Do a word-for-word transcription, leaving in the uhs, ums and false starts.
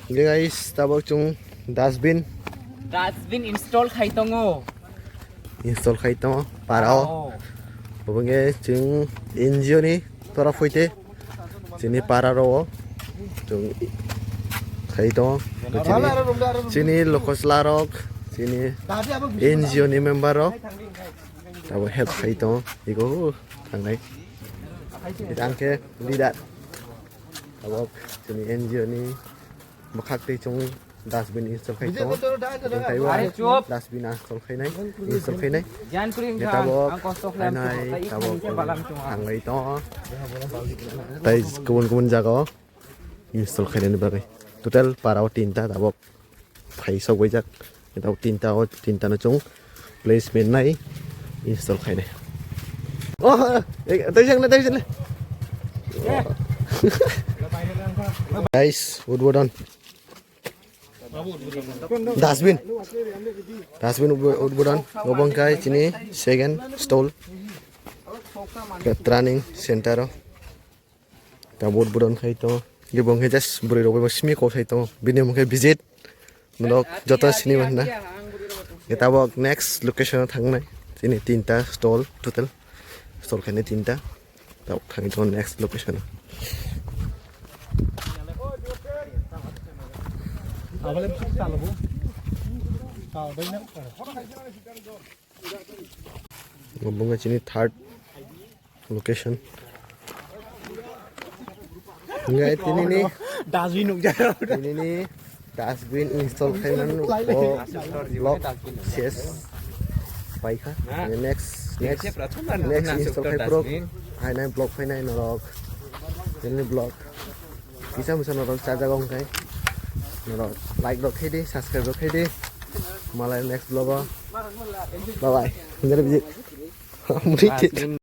Guys, tabok chwng dustbin Dustbin install khai tongo. Install khai tongo parao. Oh. Obonge chwng N G O ni toraf hoite chini para ro chwng khai tongo. Chini, chini lokosla rok, chini N G O ni member rok abo help khai tongo. Igo thangnai. Angke leader. Tabok chini N G O ni bwkhak twi chwng dustbin install khai tongo. Chwng taibo dustbin install khainai, install khainai. Tabok hainai, tabok thanglai tongo. Tai kubun kubun jaga o install khainani bagwi. Total para o tinta tabok phai sok baijak. Tabok tinta o, tinta no chwng placement nai install khainai. Oh, eh, tei jang le, tei jang le. Guys, udbodon. Dustbin. Dustbin udbo-, udbodon. Obong kai chini second stall. Training center o. Tabok budon khai to. Gibong khe just bwrwi rok bai simi kok sai to. Bini mung khe visit. Norok joto sini man na. Tabok next location o thangnai. Chini tinta stall total. Stall khainai tinta. Tabok thangwi tongo next location o. Bo wngkha chini third location. Hingke tinini dustbin nukjak. Tinini dustbin install khaimani o vlog ses paikha. Next, next, next install khai pro. Hainai vlog phainai norok. Tinini vlog. Kisa misa norok chajago hwnkhe. Norok like rok khaidi, subscribe rok khaidi. Malai next vlog o. Bye bye. Hingke visit. Muni te.